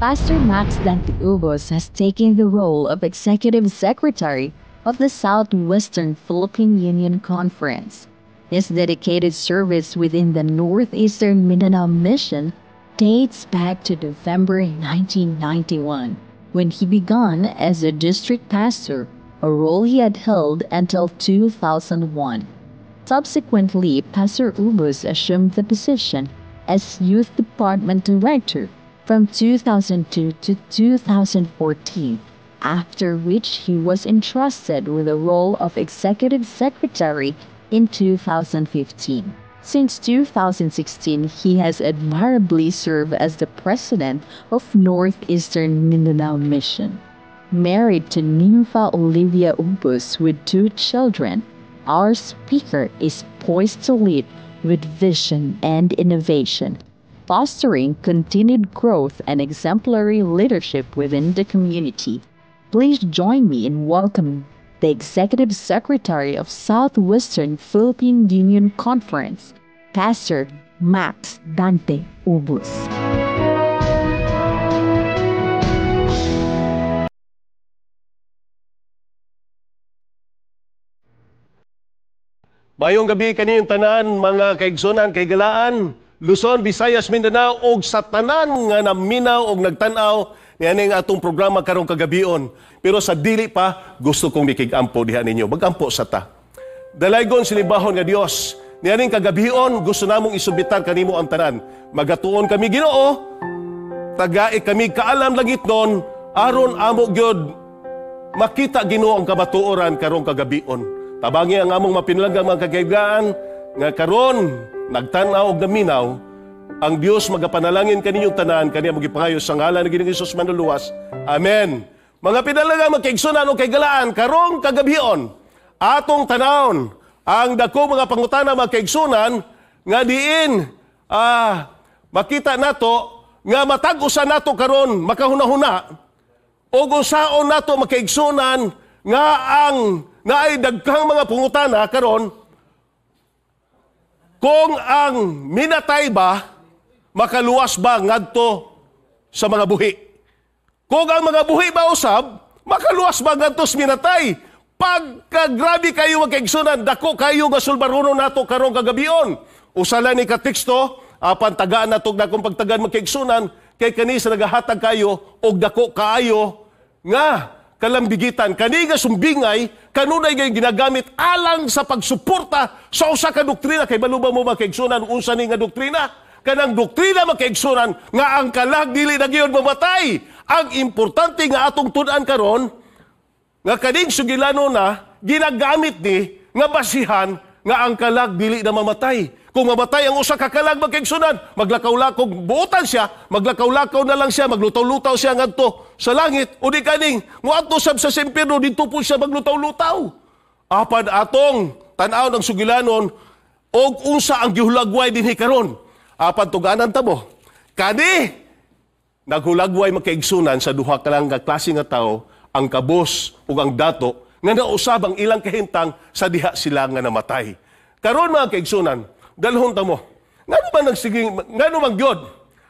Pastor Max Dante Ubos has taken the role of Executive Secretary of the Southwestern Philippine Union Conference. His dedicated service within the Northeastern Mindanao Mission dates back to November 1991, when he began as a district pastor, a role he had held until 2001. Subsequently, Pastor Ubos assumed the position as Youth Department Director from 2002 to 2014, after which he was entrusted with the role of Executive Secretary in 2015. Since 2016, he has admirably served as the President of Northeastern Mindanao Mission. Married to Nympha Olivia Ubos with 2 children, our speaker is poised to lead with vision and innovation, fostering continued growth and exemplary leadership within the community. Please join me in welcoming the Executive Secretary of Southwestern Philippine Union Conference, Pastor Max Dante Ubos. Mayong gabi kaniyong tanan, mga kaigsunan, kaigalaan, Luzon, Visayas, Mindanao og sa tanan nga naminaw og nagtan-aw nianing atong programa karong kagabion. Pero sa dili pa, gusto kong mikigampo diha ninyo. Magampo sa ta. Dalaygon sinibahon nga Dios, nianing kagabion gusto namong isubitar kanimo ang tanan. Magatuon kami Ginoo, tagai kami kaalam langit nun, aron amo gyud makita Ginoo ang kamatuoran karong kagabion. Tabangi ang among mapinlanggang mga kagaigaan nga karon nagtan-aw og naminaw ang Dios magapanalangin kaninyong tanan, kaniya magipangayo sa ngalan ng Ginoong Hesus manluluwas. Amen. Mga pinalanggang magkaigsunan o kaigalaan, karong kagabion atong tanawon ang dako mga pangutana mga kaigsunan nga diin makita nato nga matag-usa nato karon makahuna-huna og unsaon nato makaigsunan nga ang naay daghang mga pangutana karon kung ang minatay ba makaluwas ba ngadto sa mga buhi? Kung ang mga buhi ba usab makaluwas ba ngadto sa minatay? Pagkagrabe kayo magkaigsunan, dako kayo nga sulbarono nato karong kagabion. Usa lang ni ka teksto, apan tagaan nato dakong pagtagan magkaigsunan kay kani sa nagahatag kayo og dako kaayo nga kalambigitan. Kani nga sumbingay kanunay nga ginagamit alang sa pagsuporta sa usa ka doktrina. Kay balo ba mo magkaigsunan unsa ni nga doktrina? Kanang doktrina magkaigsunan nga ang kalag dili na gyud mamatay. Ang importante nga atong tun-an karon nga kaning sugilano na ginagamit ni nga basihan nga ang kalag dili na mamatay. Kung mamatay ang usa ka kalag magkaigsunan, maglakaw-lakaw buotan siya, maglakaw-lakaw na lang siya, maglutaw-lutaw siya ngadto sa langit, o di kaning moadto sab sa impyerno didto po siya maglutaw-lutaw. Apan atong tan-aw ng sugilanon og unsa ang gihulagway dinhi karon. Apan tuganan ta mo. Kani naghulagway magkaigsunan sa duha ka lang ka klase nga tawo, ang kabos ug ang dato nga nausab ang ilang kahimtang sa diha sila nga namatay. Karon mga kaigsunan, dalhon ta mo. Ngano man nagsiging, ngano man gyud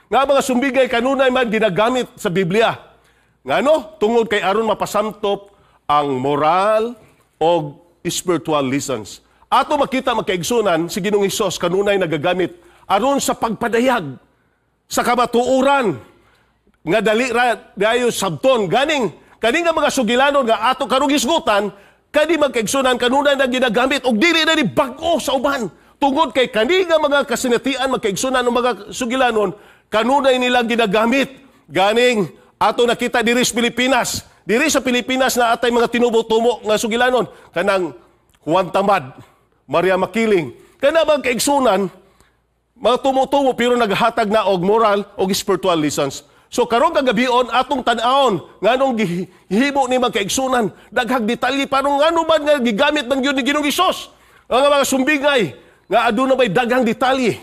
nga mga sumbigay kanunay man ginagamit sa Biblia? Ngano? Tungod kay aron mapasamtop ang moral o spiritual lessons. Ato makita magkaigsunan si Ginoong Hesus kanunay nagagamit aron sa pagpadayag sa kamatuoran nga dali ra dayo sabton. Ganing kani nga mga sugilanon nga ato karong hisgutan, kani magkaigsunan kanunay na ginagamit og dili na ni bag-o sa uban. Tungod kay kani nga mga kasinatian magkaigsunan ng mga sugilanon, kanunay nilang ginagamit. Ganing ato nakita diri sa Pilipinas. Diri sa Pilipinas na atay mga tinubo-tumo nga sugilanon, kanang Juan Tamad, Maria Makiling. Kana magkaigsunan mga tumo-tumo pero naghatag na og moral og spiritual lessons. So karong kagabion atong tan-awon nganong gihimo ni magkaigsunan, daghang detalye parang ngano man nga gigamit man gyud ni Ginoong Hesus. Ang mga sumbingay nga aduna may daghang detalye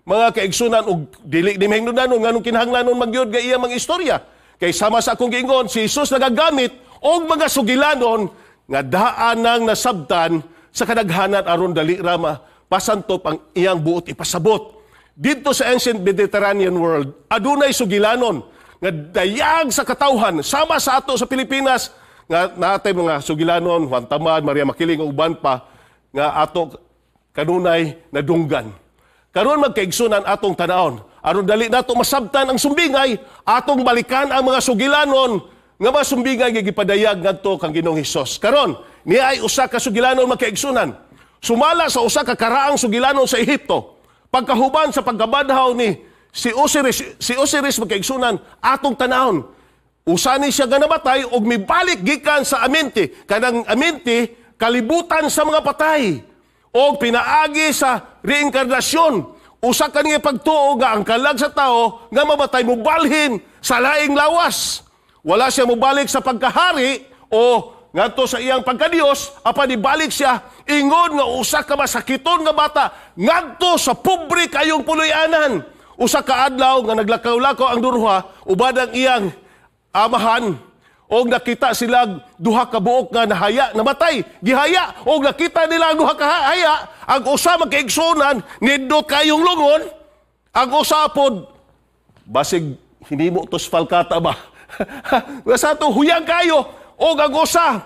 mga kaigsunan og dili ni mahingnudanon nganong kinahanglanon magyud nga iya mga istorya. Kay sama sa akong giingon, si Hesus nagagamit og mga sugilanon nga daan nang nasabtan sa kadaghanan aron dali ra mapasantop ang iyang buot ipasabot. Didto sa ancient Mediterranean world, adunay sugilanon nga dayag sa katawhan sama sa ato sa Pilipinas nga naatay mga sugilanon, Juan Tamad, Maria Makiling ug uban pa nga ato kanunay nadunggan. Karon, magkaigsunan, atong tanawon. Aron dali nato masabtan ang sumbingay, atong balikan ang mga sugilanon nga mga sumbingay nga gipadayag ngadto kang Ginoong Hesus. Karon, niya ay usa ka sugilanon, magkaigsunan. Sumala sa usa ka karaang sugilanon sa Ehipto. Pagkahuban sa pagkabadhaw ni si Osiris, si Osiris, magkaigsunan, atong tanawon. Usa ni siya nga namatay og mibalik gikan sa Amenti. Kanang Amenti, kalibutan sa mga patay. Og pinaagi sa reinkarnasyon. Usa ka niya pagtuo nga ang kalag sa tao nga mamatay mubalhin sa laing lawas. Wala siya mubalik sa pagkahari o ngadto sa iyang pagkadiyos, apan ibalik siya ingon nga usa ka masakiton nga bata ngadto sa pobre kayong puloy-anan. Usa ka adlaw nga naglakaw-lakaw ang durha uban ang iyang amahan og nakita sila duha ka buok nga nahaya, namatay, gihaya, og nakita nila ang duha ka haya. Ang usa, magkaigsunan, nindot kayong lungon. Ang usa pod basig hinimo tos falcata ba sa ato, huyang kayo, og ang usa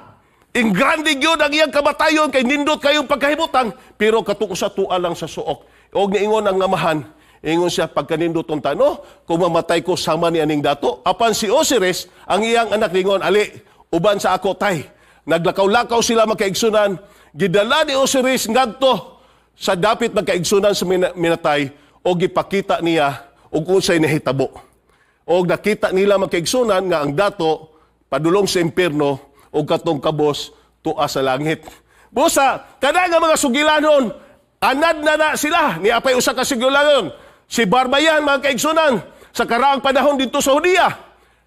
in grande gyud ang iyang kamatayon kay nindot kayong pagkahimutang, pero katong usa tua lang sa suok. Og niingon ang amahan, ingon siya, "Pagkanindot unta, no, kung mamatay ko sama ni aning dato." Apan si Osiris, ang iyang anak, ningon, "Ali, uban sa ako, tay." Naglakaw-lakaw sila, magkaigsunan. Gidala ni Osiris ngadto sa dapit, magkaigsunan, sa minatay o gipakita niya og unsay nahitabo. Og nakita nila, magkaigsunan, nga ang dato padulong sa impierno og katong kabos tua sa langit. Busa, kada nga mga sugilanon, anad na na sila. Ni apay usa ka sugilanon. Si Barbayan, mga kaigsunan, sa karaang panahon dito sa Judea.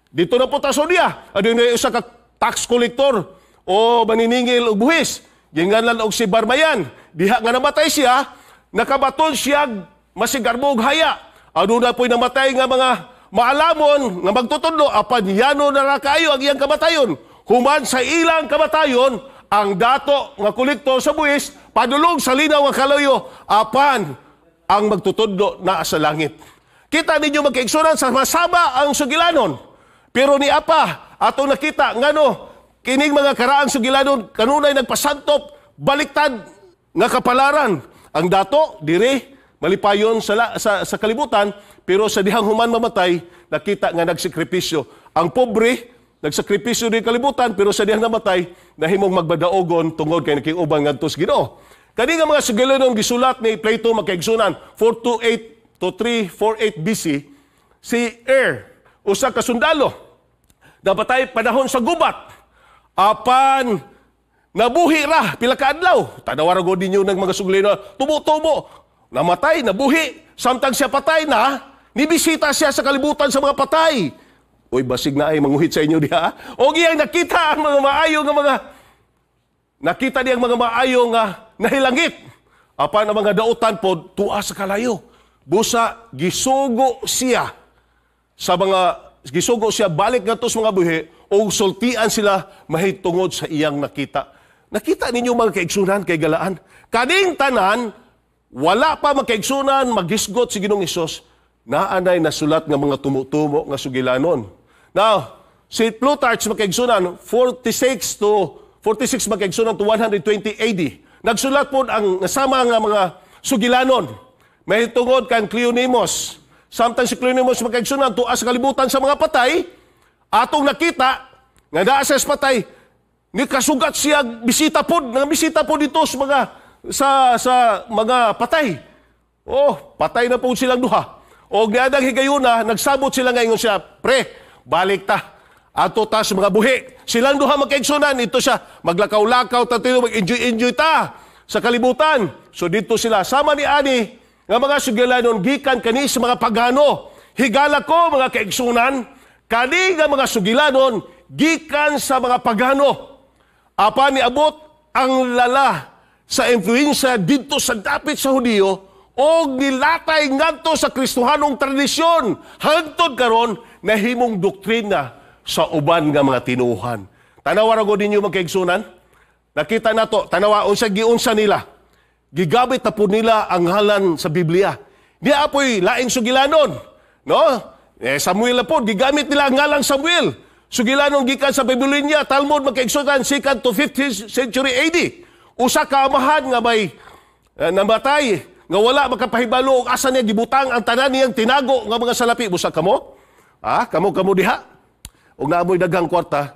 Dito na po ta sa Judea. Ano na usa ka tax collector o maniningil og buhis. Ginganlan og si Barbayan. Diha nga namatay siya, nakabaton siya masigarbo og haya. Ano na po'y namatay nga mga maalamon nga magtutudlo, apan yano na ra kayo ang iyang kamatayon. Human sa ilang kamatayon, ang dato nga kolektor sa buhis padulong sa linaw nga kalayo, apan ang magtutudlo naa sa langit. Kita ninyo, magkaigsunan, sa masama ang sugilanon. Pero ni apa, atong nakita ngano kining mga karaang sugilanon kanunay nagpasantop baliktad nga kapalaran. Ang dato dire malipayon sa kalibutan, pero sa dihang human mamatay, nakita nga nagsakripisyo. Ang pobre nagsakripisyo di kalibutan, pero sa dihang namatay nahimong magbadaogon tungod kay nakiuban ngadto sa Ginoo. Kani nga mga sugilanon gisulat ni Plato, magkaigsunan, 428 to 348 BC. Si Er, usa ka sundalo, napatay panahon sa gubat, apan nabuhi ra pila ka adlaw. Tanawa ra gud ninyo ng mga sugilanon, tubo-tubo, namatay, nabuhi. Samtang siya patay na, nibisita siya sa kalibutan sa mga patay. Uy, basig na ay manguhit sa inyo diha. O iyang nakita ang mga maayo nga mga nakita niya ang mga maayo nga nahilangit. Apan ang mga dautan po tua sa kalayo. Busa gisugo siya sa mga gisugo siya balik ngadto sa mga buhi o sultian sila mahitungod sa iyang nakita. Nakita ninyo, mga kaigsunan, kay galaan. Kaning tanan wala pa, magkaigsunan, maghisgot si Ginoong Hesus, naanay nasulat nga mga tumutumo nga sugilanon. Now, si Plutarch, magkaigsunan, 46 to 46, magkaigsunan, to 120 AD. Nagsulat po ang sama nga mga sugilanon. May tungod kang Cleonymos. Samtang si Cleonymos, magkaigsunan, tuwa sa kalibutan sa mga patay, atong nakita nga naa sa patay, ni kasugat siya bisita pod, nga bisita po dito sa mga patay. Oh, patay na po silang duha. O niadang higayuna, nagsabot sila ngayon siya, "Pre, balik ta. Ato ta sa mga buhi." Silang duha, magkaigsunan, ito siya, "Maglakaw-lakaw ta tayo, mag-enjoy-enjoy ta sa kalibutan." So dito sila, sama ni ani, nga mga sugilanon gikan kani sa mga pagano. Higala ko, mga kaigsunan, kani nga mga sugilanon gikan sa mga pagano. Apan niabot ang lala sa influensya dito sa dapit sa Hudiyo og nilatay ngadto sa Kristohanong tradisyon hangtod karon nahimong doktrina sa uban nga mga tinuhan. Tanawa ra gud ninyo, magkaigsunan. Nakita nato, tanawa unsa giunsa nila. Gigabit na po nila ang ngalan sa Biblia. Di apoy laing sugilanon. No? Eh, Samuel na po, gigamit nila ang ngalang Samuel. Sugilanon gikan sa Babylonia, Talmud, magkaigsuonan, 2nd to 5th century AD. Usa ka amahan nga may namatay, nga wala makapahibalo og asa niya gibutang ang tanan niyang tinago nga mga salapi. Busa kamo? Ah, kamo kamo diha. Og naamoy daghang kwarta,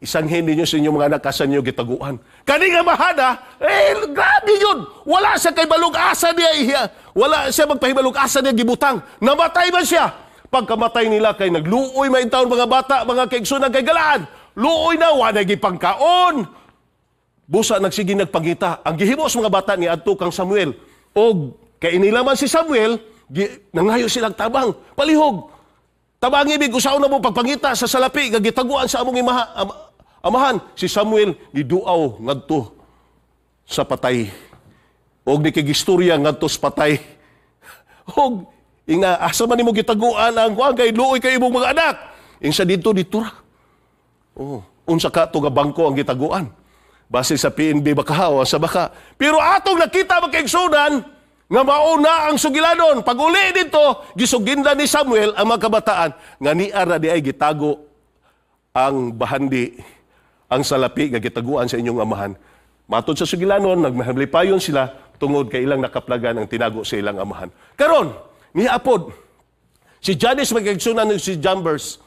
isanghin ninyo sa inyong mga anak asa ninyo gitaguan. Kani nga mahada, eh, grabe yun. Wala siya kay balog asa niya ihiya. Wala siya magpahibalog asa niya gibutang. Namatay man siya. Pagkamatay nila kay nagluoy may taon mga bata, mga kaigsunan kay galaan. Luoy na, wala gipangkaon. Busa nagsige nagpangita. Ang gihimo sa mga bata ni adto kang Samuel. Og kay inilaman si Samuel, nangayo silang tabang. Palihog. Tabang ibig usaon na mo pagpangita sa salapi nga gitaguan sa among amahan. Si Samuel niduaw ngadto sa patay. Og nikigistorya ngadto sa patay. Og inga asa man nimo gitaguan ang kuan kay luoy kay imong mga anak. Ing sa didto didto ra. Oh, unsa ka to nga bangko ang gitaguan? Base sa PNB baka o sa baka. Pero atong nakita, magkaigsunan, nga mauna ang sugilanon. Pag uli dito, gisugindan ni Samuel ang mga kabataan nga niara di ay gitago ang bahandi, ang salapi nga gitaguan sa inyong amahan. Matod sa sugilanon, nagmahalipayon sila tungod kay ilang nakaplagan ang tinago sa ilang amahan. Karon, niapod, si Janice, magkaigsunan, si Jambers,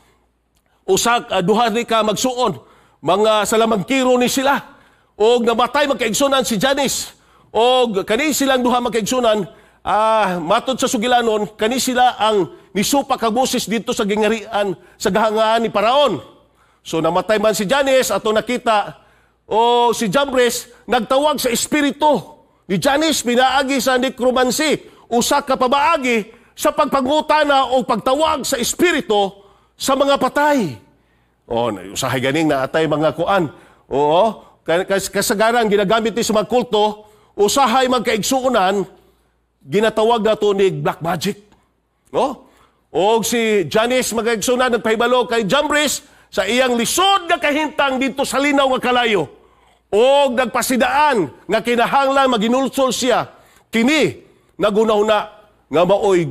usak duha ni ka magsuon, mga salamangkiro ni sila. Og namatay, magkaigsunan, si Janice. Og kani silang duha, magkaigsunan, matod sa sugilanon, kani sila ang nisupak kang Moses dito sa gingarian sa gahangaan ni Paraon. So namatay man si Janice, ato nakita o si Jambres nagtawag sa espiritu ni Janice pinaagi sa necromancy, usa ka pamaagi sa pagpangutana o pagtawag sa espiritu sa mga patay. O, usahay ganing naatay mga kuan. Oo, kasagaran ginagamit ni sa mga kulto, usahay magkaigsuonan, ginatawag nato ni black magic. No? O si Janice, magkaigsuonan, nagpahibalo kay Jambres sa iyang lisod nga kahintang dito sa linaw nga kalayo. O nagpasidaan nga kinahanglan maginulsol siya. Kini nagunahuna nga maoy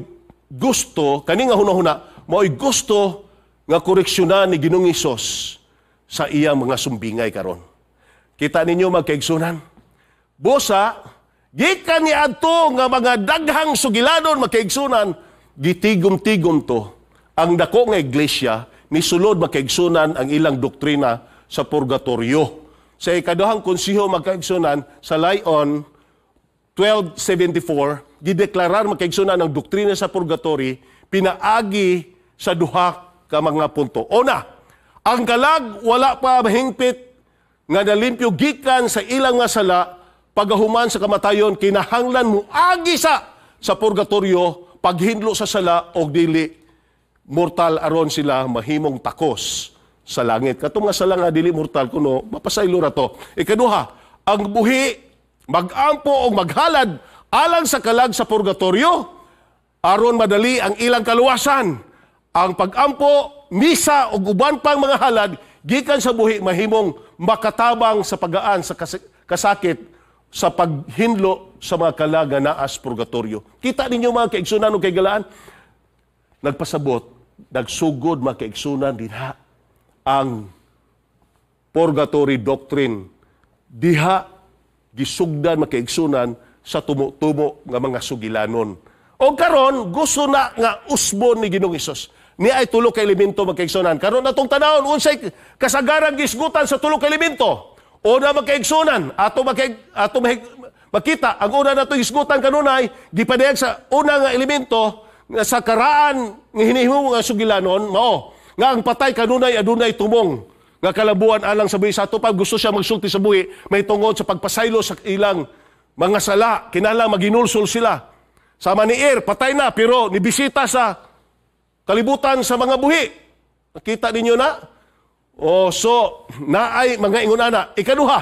gusto, kani nga hunahuna, maoy gusto nga koreksyonan ni Ginoong Hesus sa iyang mga sumbingay karon. Kita ninyo, magkaigsunan. Busa, gikan ni adto nga mga daghang sugilanon, magkaigsunan, gitigom-tigom to. Ang dako nga iglesia, nisulod, magkaigsunan, ang ilang doktrina sa purgatorio. Sa ikaduhang konseho, magkaigsunan, sa Lyon, 1274, gideklarar, magkaigsunan, ang doktrina sa purgatory, pinaagi sa duha ka mga punto. Una, ang kalag wala pa mahingpit nga nalimpyo gikan sa ilang nga sala pagahuman sa kamatayon, kinahanglan mo agi sa purgatorio paghinlo sa sala og dili mortal aron sila mahimong takos sa langit. Katong nga sala nga dili mortal kuno mapasaylo ra to. Ikaduha, ang buhi magampo og maghalad alang sa kalag sa purgatorio aron madali ang ilang kaluwasan. Ang pagampo, misa ug uban pang mga halad gikan sa buhi mahimong makatabang sa pagaan sa kasakit sa paghinlo sa mga kalag nga naa sa purgatorio. Kita ninyo, mga kaigsunan ug kaigalaan, nagpasabot, nagsugod, mga kaigsunan, dinha ang purgatory doctrine. Diha gisugdan, mga kaigsunan, sa tumo-tumo nga mga sugilanon. O karon gusto na nga usbon ni Ginoong Hesus. Ni ay tulo ka elemento, magkaigsunan. Karon atong tanawon unsay kasagaran gisgutan sa tulo ka elemento. Una, magkaigsunan, ato makita ang una nato gisgutan kanunay gipadayag sa una nga elemento nga sa karaan nga hinihimo nga sugilanon mao nga ang patay kanunay adunay tumong nga kalabuan alang sa buhi. Sa ato pa gusto siya magsulti sa buhi may tungod sa pagpasaylo sa ilang mga sala, kinahanglan maginulsol sila. Sama ni Er, patay na pero nibisita sa kalibutan sa mga buhi. Nakita ninyo na? O so, naay mga ingon ana. Ikaduha,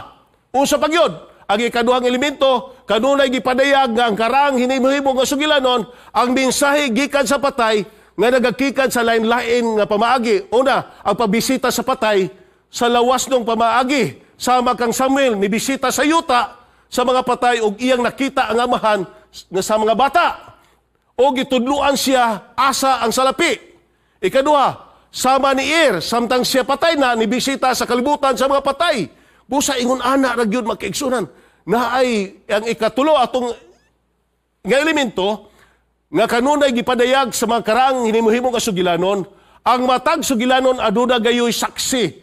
usa pa gyud, ang ikaduhang elemento, kanunay gipadayag nga ang karang hinihimo nga sugilanon, ang mensahe gikan sa patay nga nagagikan sa lain-lain nga pamaagi. Una, ang pabisita sa patay sa lawas ng pamaagi. Sama kang Samuel, nibisita sa yuta sa mga patay ug iyang nakita ang amahan nga sa mga bata. O gitudluan siya asa ang salapi. Ikaduha, sama ni Ir, samtang siya patay na, nibisita sa kalibutan sa mga patay. Busa ingon ana ra gyud, magkaigsunan. Na ay ang ikatulo atong nga elemento nga kanunay gipadayag sa mga karaang hinimuhimo nga sugilanon, ang matag sugilanon aduna gayoy saksi,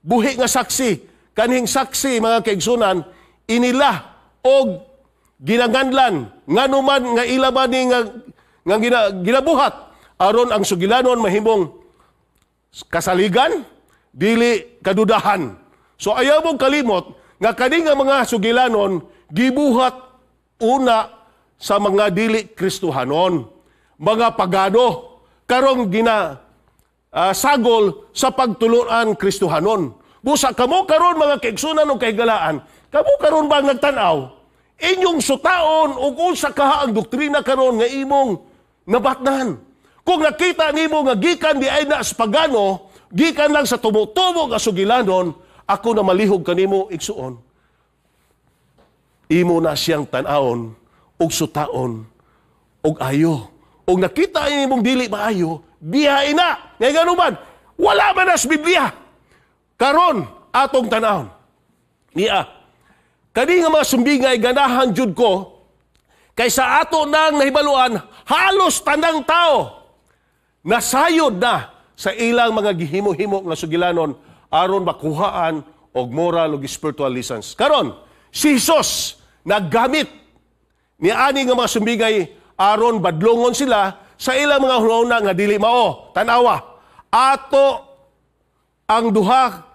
buhi nga saksi. Kanhing saksi, mga kaigsunan, inila og ginanganlan nganuman nga ila ba ni nga ginabuhat aron ang sugilanon mahimong kasaligan, dili kadudahan. So ayaw mong kalimot nga kani nga mga sugilanon gibuhat una sa mga dili Kristohanon, mga pagano, karong gina sagol sa pagtulunan Kristohanon. Busa kamo karon, mga kaigsunan ug kahigalaan, kamo karon ba ang nagtan-aw? Inyong sutaon ug unsa kaha ang doktrina karon nga imong nabatnan. Kung nakita nimo nga gikan di ay na sa pagano, gikan lang sa tumo-tumo nga sugilanon, ako na malihog kanimo, igsuon. Imo na siyang tan-awon ug sutaon ug ayo. Ug nakita nimong dili maayo, biyain na. Ngay ngano man, wala man na sa Biblia. Karon atong tan-awon. Niya. Kani nga mga sumbingay, ganahan jud ko kay sa ato nang nahibaluan, halos tanang tao nasayod na sa ilang mga gihimo-himo nga sugilanon aron makuhaan og moral ug spiritual lessons. Karon, si Jesus naggamit ni ani nga mga sumbingay aron badlongon sila sa ilang mga hunahuna nga dili mao. Tanawa, ato ang duha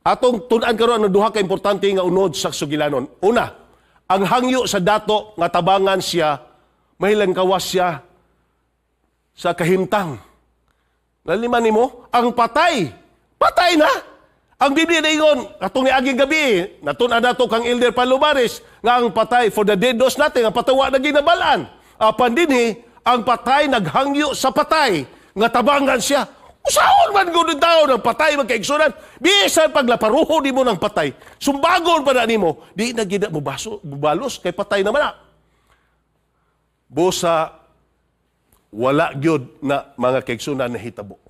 atong tun-an karon, ang duha ka importante nga unod sa sugilanon. Una, ang hangyo sa dato nga tabangan siya, mahilangkawas siya sa kahimtang. Naliman nimo, ang patay, patay na. Ang Biblia ingon, atong niaging gabi, natun-an nato kang Elder Palomares, nga ang patay, for the dead knows nothing, ang patay wa na ginabalaan. Apan dinhi, ang patay naghangyo sa patay, nga tabangan siya. Usaon man gud tao ng patay, magkaigsunan? Bisan paglaparuho nimo ng patay, sumbagon pa na nimo, di na gid mo baso, bubalos kay patay naman na. Busa wala gyud na, mga kaigsunan, nahitabo.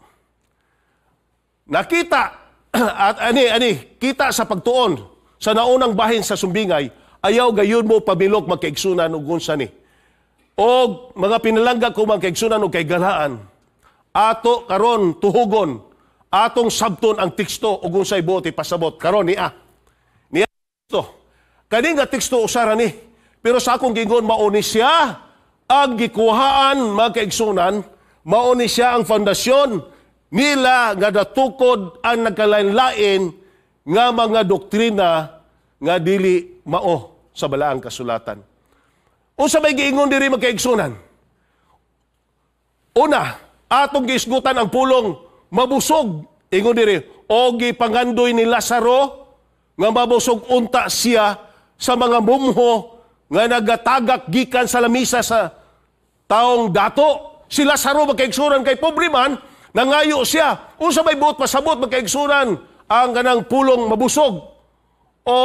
Nakita at ani ani kita sa pagtuon sa naunang bahin sa sumbingay, ayaw gayon mo pamilok, magkaigsunan, ug unsa ni. Og mga pinalangga ko, mga kaigsunan ug kaigalaan, ato karon tuhugon, atong sabton ang teksto ug unsay buot ipasabot karon niya. Niya teksto. Kani nga teksto usara ni. Pero sa akong gingon, mao ni siya ang gikuhaan, mga kaigsunan, mao ni siya ang fondasyon nila nga natukod ang nagkalain-lain nga mga doktrina nga dili mao sa balaang kasulatan. Unsa may giingon diri, magkaigsunan? Una, atong giisgutan ang pulong "mabusog". Ingon diri, o gipangandoy ni Lazaro nga mabusog unta siya sa mga mumho nga nagatagak gikan sa lamisa sa taong dato. Si Lazaro, magkaigsunan, kay pobre man, nangayo siya. Unsa may buot pasabot, magkaigsunan, ang kanang pulong "mabusog"? O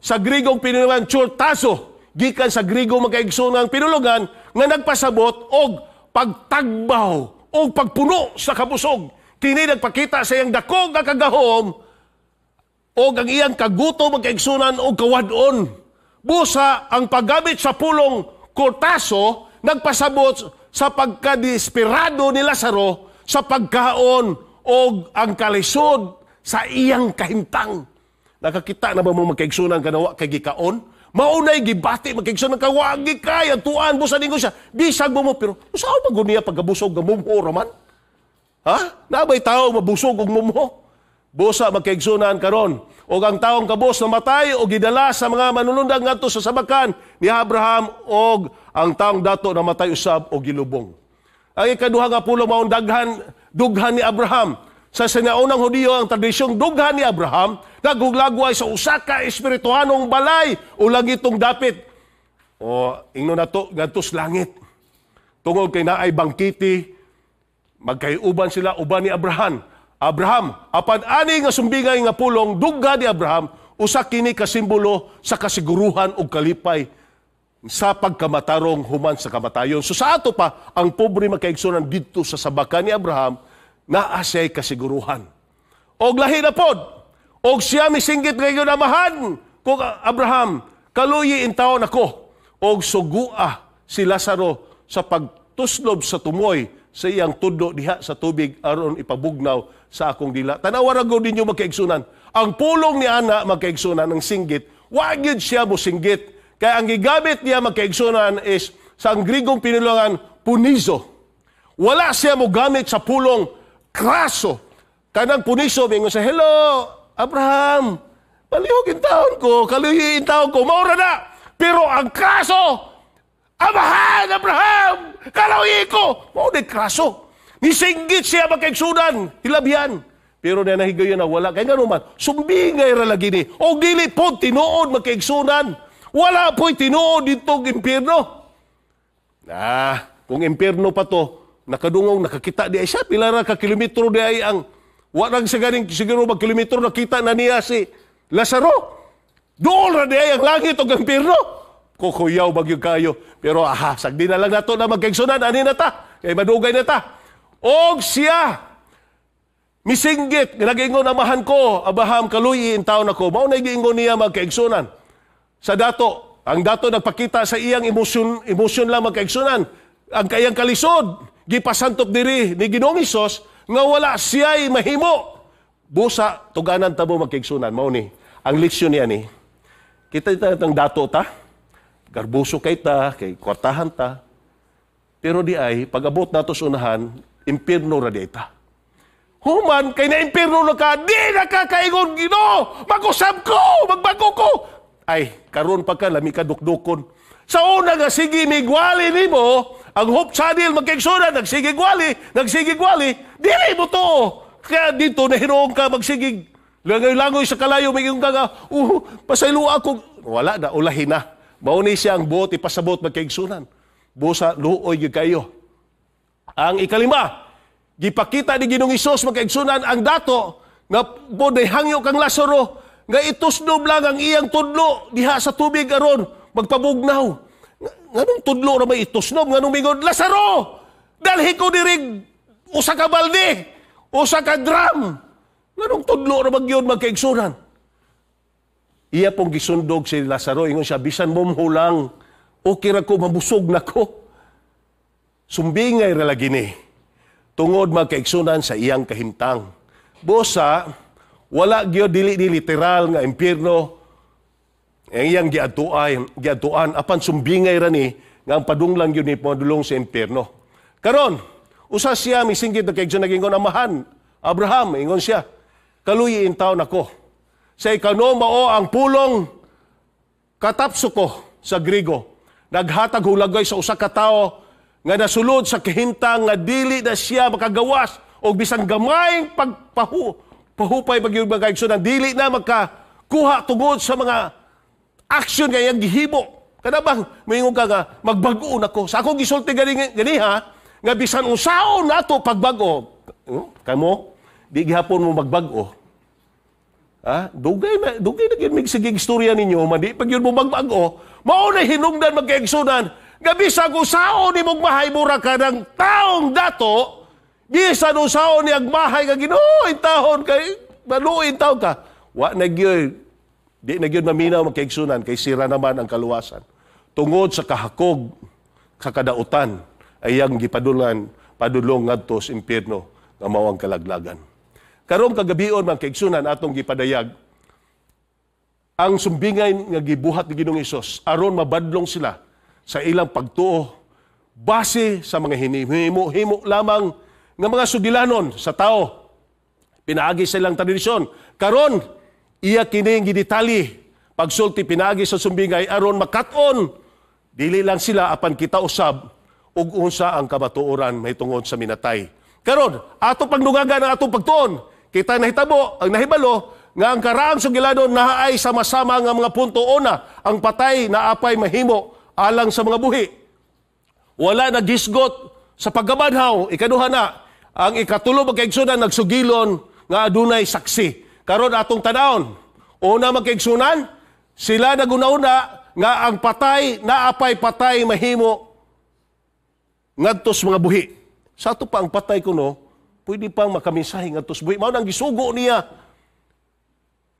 sa Grigong pinulugan, chortazo, gikan sa Grigo, magkaigsunan, pinulugan nga nagpasabot og pagtagbaw o pagpuno sa kabusog. Kini nagpakita sa iyang dako nga kagahom o ang iyang kagutom, magkaigsunan, o kawadon. Busa ang paggamit sa pulong "kortaso" nagpasabot sa pagkadesperado ni Lazaro sa pagkaon o ang kalisod sa iyang kahimtang. Nakakita na ba mo, magkaigsunan, kanawa kay gikaon? Maunay gibati, magkaigsunan, kawa gikay ang tuan busa ningon siya. Bisag mo mo pero usaon man gud niya pagkabusog nga mumho raman? Ha? Nabay tao mabusog og mumho? Busa, magkaigsunan, karon og ang taong kabos namatay o gidala sa mga manulundag ngadto sa sabakan ni Abraham, og ang taong dato namatay usab og gilubong. Ang ikaduha nga pulong maong daghan, dughan ni Abraham. Sa sinaunang Hudiyo, ang tradisyong dughan ni Abraham naguglagway sa usa ka espirituhanong balay o langitong dapit. O ingno nato ngadto sa langit. Tungod kay naay bangkiti, magkaiuban sila uban ni Abraham. Abraham, apan ani nga sumbingay nga pulong "dugha ni Abraham", usa kini ka simbolo sa kasiguruhan ug kalipay. sa pagkamatarong human sa kamatayon. So sa ato pa, ang pobre, makaigsunan, didto sa sabakan ni Abraham, naa siya'y kasiguruhan. Og lahi na pod, og siya misinggit ngayon, "Amahan ko Abraham, kaluyi intawon ako, og sugua si Lazaro sa pagtuslob sa tumoy sa iyang tudlo diha sa tubig aron ipabugnaw sa akong dila." Tanawa ra gud ninyo, magkaigsunan. Ang pulong ni ana, magkaigsunan, ang singgit, wa gyud siya mo singgit. Kaya ang gigamit niya, magkaigsunan, is sa ang Grigong pinulungan, punizo. Wala siya mo gamit sa pulong kraso. Kanang punizo, mingon sa, "Hello, Abraham, palihog taon ko, kaluyi taon ko," maura na. Pero ang kraso, "Amahan, Abraham, kaluyi ko," mao ni kraso. Nisinggit siya, magkaigsunan, hilabyan. Pero na nahigayon na wala. Kaya nga naman, sumbingay ra lagi ni. O dili po tinuod, magkaigsunan. Wala po'y tinuod ditong impyerno. Ah, kung impyerno pa to, nakadungog, nakakita di ay siya. Pila ra ka kilometro di ay ang, wa sa ganing siguro mag kilometro, nakita na niya si Lazaro. Doon ra di ay ang langit o impyerno. Kukuyaw bagyo kayo. Pero aha, sagdi na lang nato na, magkaigsunan, ani na ta. Kay madugay na ta. Og siya misinggit, nag-ingon, "Amahan ko, Abraham, kaluyi in taon ako." Mao na giingon niya, magkaigsunan. Sa dato, ang dato nagpakita sa iyang emosyon, emosyon lang, magkaigsunan. Ang kayang kalisod, gipasantop diri ni Ginoong Hesus nga wala siya'y mahimo. Busa, tuganan ta mo, magkaigsunan, mao ni. Ang leksyon niya ni, kita itang dato ta, garbuso kay ta, kay kwartahan ta, pero di ay, pag-abot nato sa unahan, impirno ra di ta. Human, kay na impirno na ka, di na ka kaingon, "Ginoo, mag-usab ko, magbago ko." Ay, karon pa ka, lami ka dukdukon. Sa una nga sige migwali nimo, ang Hope Channel, magkaigsunan, nagsige gwali, nagsige gwali, dili mo to. Kaya dito, nahiroong ka magsigig. Langoy-langoy sa kalayo, may ka nga, pasaylo ako." Wala na, ulahin na. Mao ni siya ang buot ipasabot, magkaigsunan. Busa, luoy gyud kayo. Ang ikalima, gipakita ni Ginoong Hesus, magkaigsunan, ang dato nga boday hangyo kang Lazaro nga itusnob lang ang iyang tudlo diha sa tubig aron magpabugnaw. Nganong tudlo ra may itusnob? Nganong mingon, "Lazaro, dalhi ko diri usa ka balde, usa ka drum"? Nganong tudlo ra magyud, magkaigsunan? Iya pong gisundog si Lazaro, ingon siya, "Bisan mo lang, okay ra ko, mabusog na ko." Sumbingay ra lagi ni. Tungod, magkaigsunan, sa iyang kahimtang. Busa, wala gyud, dili ni literal nga impyerno ang iyang giadtuan, apan sumbingay ra ni nga ang padunglang gyud ni padulong sa impyerno. Karon, usa siya misinggit na kaigsoon, nagingon, "Amahan, Abraham," ingon siya, "kaluyi in taon ako." Sa ikano, mao ang pulong katapso ko sa Grigo. Naghatag hulagay sa usa ka tawo nga nasulod sa kahimtang nga dili na siya makagawas o bisan gamayng pagpahu pahupay pag yung mga kaigsunan, dili na makakuha tungod sa mga aksyon nga iyang gihimo. Kada bang moingon ka nga magbag-o nako. Sa akong gisulti gani ganiha nga bisan unsaon nato pagbag-o, kamo di gihapon mo magbag-o. Ha? Dugay na gyud mig sige istorya ninyo, man di pag yun mo magbag-o. Mao na hinungdan, magkaigsunan, nga bisan unsaon nimong mahay, mura ka ng taong dato, bisan unsaon ni agmahay nga, "Ginoo, intahon kay maluoy taon ka." Wa na gyud, di na gyud maminaw, magkaigsunan, kay sira naman ang kaluwasan. Tungod sa kahakog sa kadautan ay ang gipadulan padulong ngadto sa impyerno nga mao ang kalaglagan. Karong kagabion, mga kaigsunan, atong gipadayag ang sumbingay nga gibuhat ni Ginoong Hesus aron mabadlong sila sa ilang pagtuo base sa mga hinihimo-himo lamang nga mga sugilanon sa tao pinaagi sa ilang tradisyon. Karon iya kining gidetali pagsulti pinaagi sa sumbingay aron makat-on dili lang sila apan kita usab ug unsa ang kamatuoran mahitungod sa minatay. Karon ato pagdungagan ang atong pagtuon. Kita nahitabo ang nahibalo nga ang karaang sugilanon naay sama-sama nga mga punto. Una, ang patay naapay mahimo alang sa mga buhi. Wala nagisgot sa pagkabanhaw. Ikaduha na, ang ikatulo, magkaigsunan, nagsugilon nga adunay saksi. Karon atong tanawon. Una, magkaigsunan, sila naguna-una nga ang patay naapay patay mahimo ngadto sa mga buhi. Sa ato pa ang patay kuno, pwede pang makamensahe ngadto sa buhi. Mao nang gisugo niya.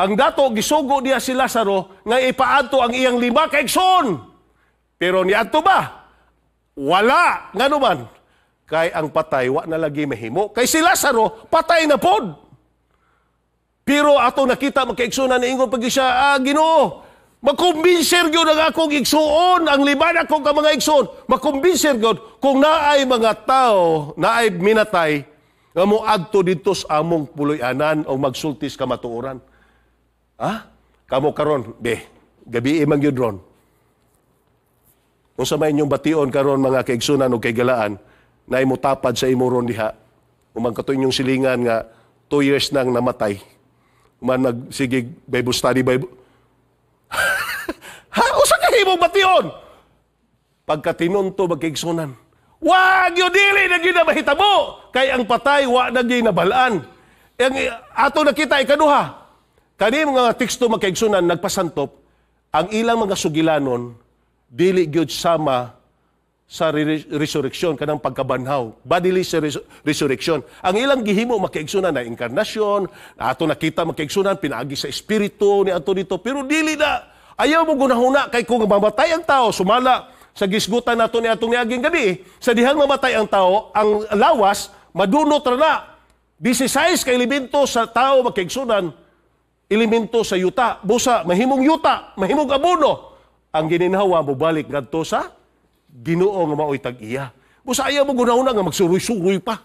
Ang dato gisugo niya si Lazaro nga ipaadto ang iyang lima ka igsoon. Pero niadto ba? Wala. Ngano man? Kay ang patay wa na lagi mahimo. Kay si Lazaro patay na pod. Pero ato nakita, mga kaigsuonan, niingon pag siya, "Ah, Ginoo, makumbinser gyud ang akong igsuon, ang lima na akong ka mga igsuon, makumbinser gyud kung naay mga tao, naay minatay, nga moadto didto sa among puloy-anan o magsulti sa kamatuoran." Ha? Kamo karon, be, gabi man gyud ron. Unsa may inyong bation karon, mga kaigsunan o kaigalaan, na motapad sa imo ron diha, human kato inyong silingan nga 2 years nang namatay, human magsigig Bible study, Bible, ha? Usa ka himong bation? Pagkatinunto, magkaigsunan. Wag yun, dili na gyud na mahitabo. Kay ang patay, wa na gyud nabalaan. Ang ato nakita ikaduha. Kani mga teksto, magkaigsunan, nagpasantop, ang ilang mga sugilanon, dili gyud sama sa resurrection, kanang pagkabanhaw, bodily sa resurrection. Ang ilang gihimo, makaigsunan, na inkarnasyon, ato nakita, makaigsunan, pinaagi sa espiritu ni ato dito, pero dili na. Ayaw mo gunahuna kay kung mamatay ang tao, sumala sa gisgutan nato ni atong niaging gabi, sa dihang mamatay ang tao, ang lawas madunot ra na. 16 ka elemento sa tao, makaigsunan, elemento sa yuta. Busa mahimong yuta, mahimong abono. Ang gininhawa mobalik ngadto sa Ginoo nga maoy tag-iya. Busa ayaw mo gunahuna nga magsuroy-suroy pa.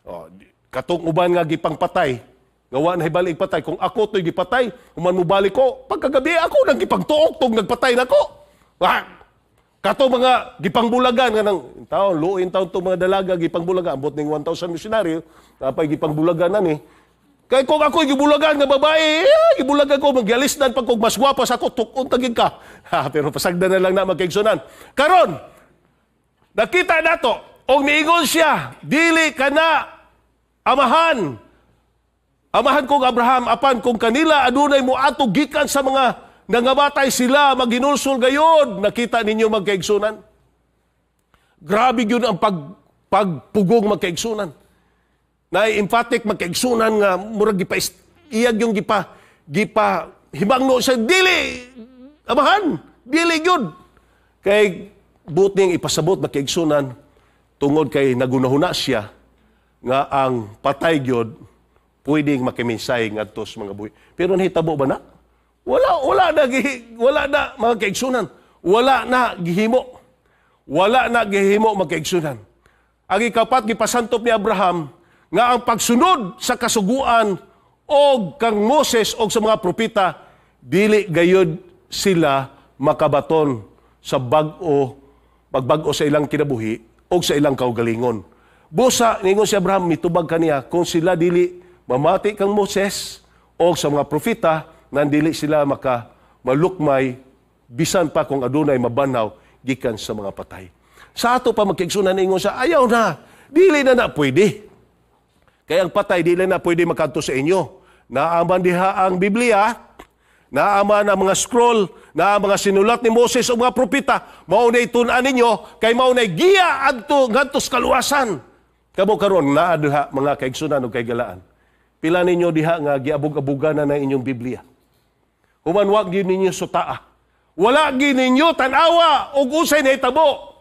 Oh, katong uban nga gipangpatay, nga wa na hibalik patay. Kung ako to'y gipatay, human mo balik ko, pagkagabi ako nang gipangtuok tong nagpatay nako. Ah, kato mga gipangbulagan nga nang taon, luin taon to mga dalaga gipangbulagan, ambot ning 1,000 misyonaryo, napay gipangbulagan na ni. Kay kung ako gibulagan nga babae, eh, gibulagan ko, magyalisdan pag kung mas gwapa sa ako, tukon tagig ka. Ha, pero pasagdan na lang na, magkaigsunan. Karon, nakita nato, og niingon siya, "Dili ka na amahan. Amahan kong Abraham, apan kung kanila adunay mo ato gikan sa mga nangamatay, sila maghinulsol gayod." Nakita ninyo, magkaigsunan? Grabe yun ang pagpugong, magkaigsunan. Na emphatic, magkaigsunan, nga murag gipa iyag yung gipa gipa hibangno sa dili amahan, dili gyud. Kay buot niyang ipasabot, magkaigsunan, tungod kay nagunahuna siya nga ang patay gyud pwedeng makiminsay ngadto sa mga buhi. Pero nahitabo ba na? Wala, wala na, mga kaigsunan. Wala na gihimo. Wala na gihimo, mga kaigsunan. Ang ikapat, gipasantop ni Abraham nga ang pagsunod sa kasuguan og kang Moses og sa mga propeta, dili gayud sila makabaton sa bag-o pagbag-o sa ilang kinabuhi og sa ilang kaugalingon. Busa ningon si Abraham, mitubag kaniya, kung sila dili mamati kang Moses o sa mga propeta, nandili sila maka malukmay bisan pa kung adunay mabanhaw gikan sa mga patay. Sa ato pa, magkaigsunan, ningon sa ayaw na, dili na na pwede. Kaya ang patay dili na pwede makadto sa inyo. Naaman diha ang Biblia, naaman ang mga scroll, na ang mga sinulat ni Moses o mga propeta, mao na itun-an ninyo kay mao na giya adto ngadto sa kaluwasan. Kamo karon naa diha, mga kaigsunan ug kaigalaan. Pila ninyo diha nga giabog-abugan na ng inyong Biblia? Human wa gyud ninyo sutaa. Wala gyud ninyo tan-awa og unsay nahitabo.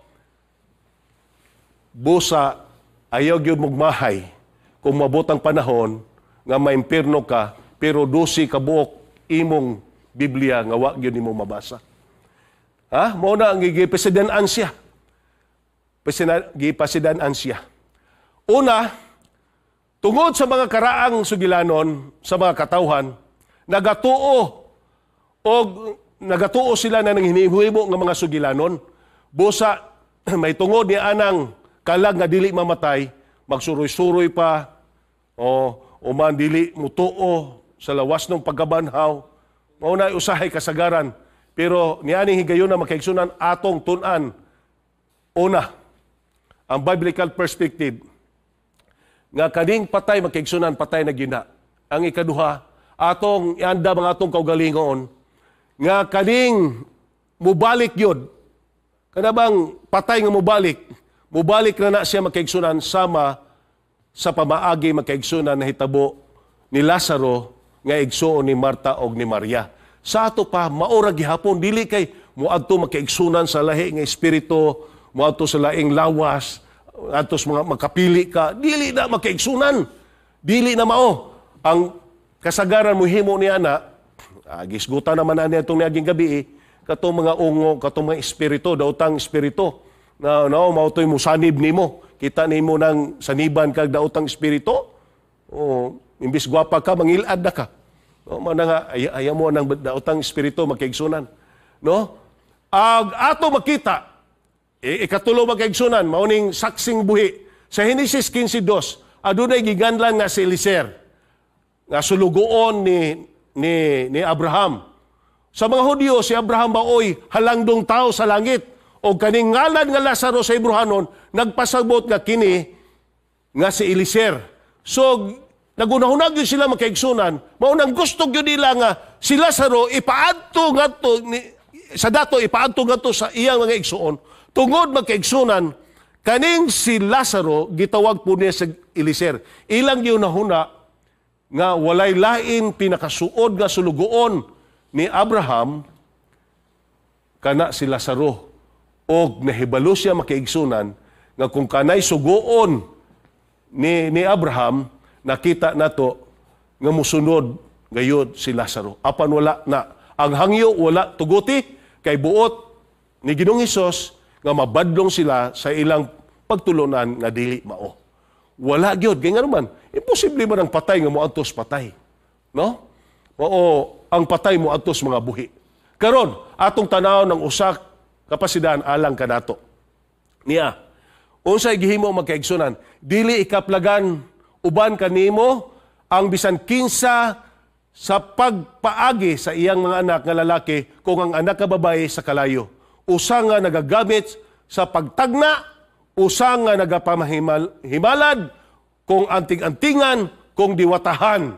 Busa ayaw gyud mugmahay kung mabot ang panahon nga maimpirno ka pero 12 ka buok imong Biblia nga wa gyud nimo mabasa. Ha? Mao na ang gipasidan-an siya. Gipasidan-an siya. Una, tungod sa mga karaang sugilanon sa mga katawhan, nagatuo og nagatuo sila na nang hinihimo nga mga sugilanon. Busa may tungod ni anang kalag nga dili mamatay, magsuroy-suroy pa o uman dili mutuo sa lawas ng pagkabanhaw. Mao na usahay kasagaran. Pero nianing higayon na, makaigsunan, atong tun-an. Una, ang biblical perspective nga kaning patay, makaigsunan, patay na gina. Ang ikaduha, atong ianda mga atong kaugalingon nga kaning mubalik yun, kana bang patay nga mubalik, mubalik na na siya, makaigsunan, sama sa pamaagi, makaigsunan, nahitabo ni Lazaro nga igsuon ni Marta og ni Maria. Sa ato pa, maora gihapon, dili kay moadto makaigsunan sa lahi nga espiritu, moadto sa laing lawas, adto sa mga makapili ka, dili na makaigsunan. Dili na mao. Ang kasagaran mo himo niya na, gisgutan naman na niya itong niaging gabi, eh, katong mga ungo, katong mga espiritu, daotang espiritu, na no, mao to'y musanib nimo. Kita nimo nang saniban kag daotang espiritu. Oh, imbis gwapa ka, mangilad na ka. No, mao na nga ay, mo nang daotang espiritu, makaigsunan. No? Ag ato makita, ikatulo, makaigsunan, mao ning saksing buhi. Sa Genesis 15:2, adunay giganlan nga si Eliezer nga sulugoon ni Abraham. Sa mga Hudyo, si Abraham maoy halangdong tao sa langit. O kaning ngalan nga Lazaro sa Hebrehanon, nagpasabot nga kini nga si Eliezer. So, nagunahunag yun sila, makaigsunan, mao nang gusto gyud nila nga si Lazaro ipaadto ngadto sa dato, ipaadto ngadto sa iyang mga igsuon. Tungod, magkaigsunan, kaning si Lazaro gitawag po niya sa Eliezer. Ilang gihunahuna nga walay lain pinakasuod nga sulugoon ni Abraham kana si Lazaro. Og nahibalo siya, makaigsunan, nga kung kanay sugoon ni Abraham, nakita nato nga musunod gayud si Lazaro. Apan wala na. Ang hangyo wala tuguti kay buot ni Ginoong Hesus nga mabadlong sila sa ilang pagtulunan nga dili mao. Wala gyud kay ngano man, imposible man ang patay nga moadto patay. No? Oo, ang patay moadto mga buhi. Karon, atong tanaw ng usa kapasidan alang kanato. Niya, unsay gihimo, magkaigsunan, dili ikaplagan uban kanimo ang bisan kinsa sa pagpaagi sa iyang mga anak nga lalaki kung ang anak nga babae sa kalayo. Usa nga nagagamit sa pagtagna, usa nga nagapamahimalad, kung anting-antingan, kung diwatahan.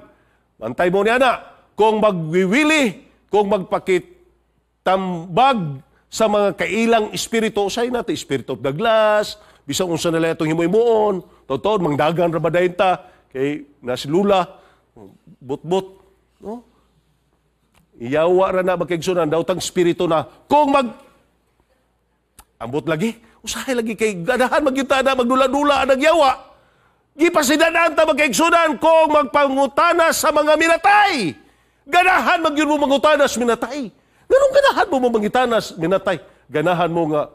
Bantay mo niya na, kung magwiwili, kung magpakitambag sa mga kailang espiritu, usay nato, spirit of the glass, bisan unsa nila itong himo-himuon, totoo, mangdagan ra ba dayon ta, kay na si Lula, but-but, no? Iyawa ra na, magkaigsunan, daotang espiritu na, kung mag, ambot lagi, usahay lagi kay ganahan magyuta na, magdula-dula ang nagyawa. Gipasidanaan ta, magkaigsunan, kung magpangutana sa mga minatay. Ganahan magyud mo mangutana sa minatay. Nganong ganahan mo mo mangutana minatay? Ganahan mo nga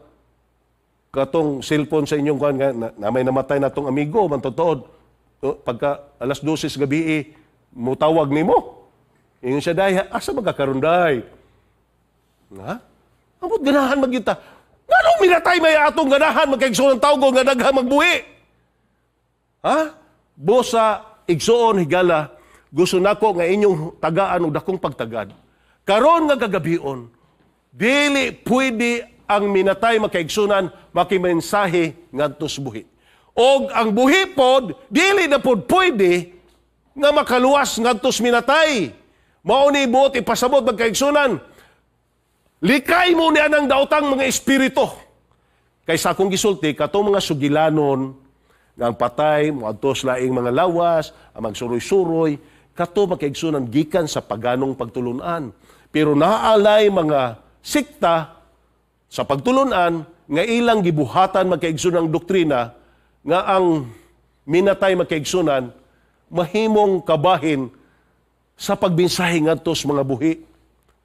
katong cellphone sa inyong kuan nga na may namatay na tong amigo man totoo. Pagka alas 12 sa gabi eh, mutawag nimo. Ingon siya, "Day, asa magkakaroon, day?" Ha? Ambot ganahan magyuta. Nganong minatay may atong ganahan, magkaigsoon, tawgo nga daghang magbuhi? Ha? Busa igsuon higala, gusto nako nga inyong tagaan og dakong pagtagad. Karon nga gagabion, dili pwede ang minatay, makaigsunan, makimensahe ngadto sa buhi. Og ang buhi pod, dili na pod pwede nga makaluwas ngadto sa minatay. Mao ni buot ipasabot, magkaigsunan. Likay mo niya ng daotang mga espiritu. Kay sa akong gisulti, katong mga sugilanon, nga ang patay, moadto sa laing mga lawas, ang magsuroy-suroy, kato, makaigsunan, gikan sa paganong pagtulunan. Pero naalay mga sikta sa pagtulunan nga ilang gibuhatan, magkaigsunan, doktrina nga ang minatay, magkaigsunan, mahimong kabahin sa pagmensahe ngadto sa mga buhi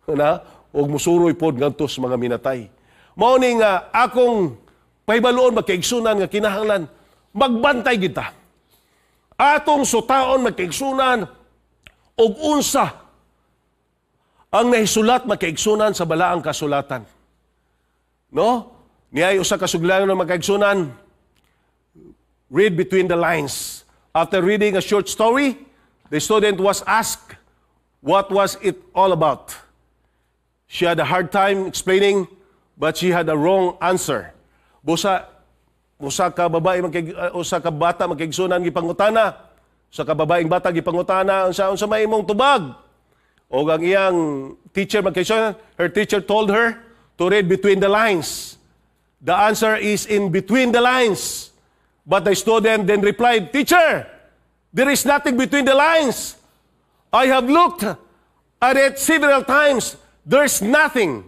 na og musuroy pod ngadto sa mga minatay. Mao ni nga akong pahibaluon, magkaigsunan, nga kinahanglan magbantay kita. Atong sutaon, magkaigsunan, og unsa ang nahisulat, magkaigsunan, sa balaang kasulatan. No? Niay usa ka suglanon, magkaigsunan. Read between the lines. After reading a short story, the student was asked what was it all about. She had a hard time explaining, but she had a wrong answer. Busa usa ka babae usa ka bata, magkaigsunan, gipangutana. Usa ka babaeng bata gipangutana unsa unsa may imong tubag. O ang iyang teacher, magkaigsunan, her teacher told her to read between the lines. The answer is in between the lines." But the student then replied, "Teacher, there is nothing between the lines. I have looked at it several times. There's nothing."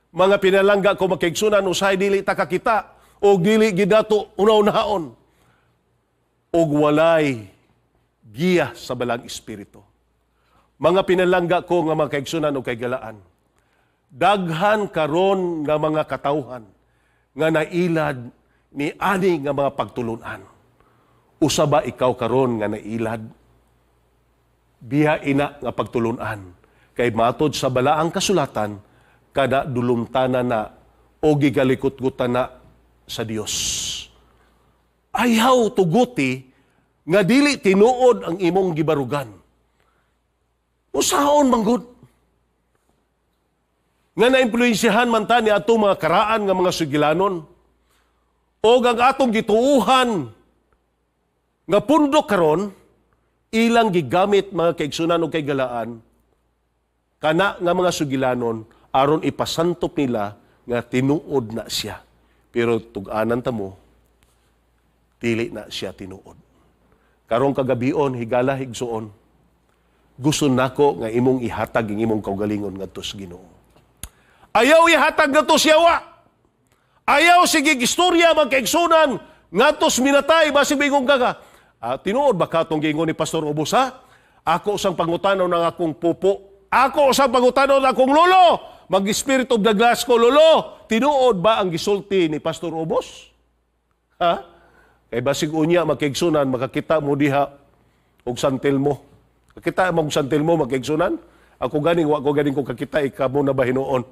Mga pinalangga ko mga kaigsuonan, usahay dili ta kakita o dili gidato una-unaon og walay giya sa Balaang Espiritu. Mga pinalangga ko nga mga kaigsuonan o kaigalaan, daghan karon nga mga katawhan nga nailad ni ani nga mga pagtulunan. Usa ba ikaw karon nga nailad? Biya ina nga pagtulunan. Kay matod sa Balaang Kasulatan, kada dulumtana na o gigalikot-gutan na sa Dios. Ayaw tuguti nga dili tinuod ang imong gibarugan. Usaon manggod nga naimpluwensyahan man ta ni atong mga karaan nga mga sugilanon o ang atong gituuhan nga pundo karon, ilang gigamit, mga kaigsuonan o kaigalaan, kana nga mga sugilanon aron ipasantop nila nga tinuod na siya. Pero tug-anan ta mo, dili na siya tinuod. Karong kagabion, higala higsuon, gusto nako nga imong ihatag ang imong kaugalingon ngadto sa Ginoo. Ayaw ihatag ngadto sa yawa. Ayaw sige istorya, magkaigsunan, ngadto sa minatay, basig moingon ka, "Tinuod ba katong giingon ni Pastor Ubos, ha? Ako sang pangutanon ng akong pupo. Ako sang pangutanon ng akong lolo. Mag-spirit of the glass ko, 'Lolo, tinuod ba ang gisulti ni Pastor Ubos?'" Ha? Kay basig unya, magkaigsunan, makakita mo diha og santil mo. Kakita mo og santil mo, magkaigsunan? Ako ganing, wa ko ganing ko kakita, ikaw na ba hinuon?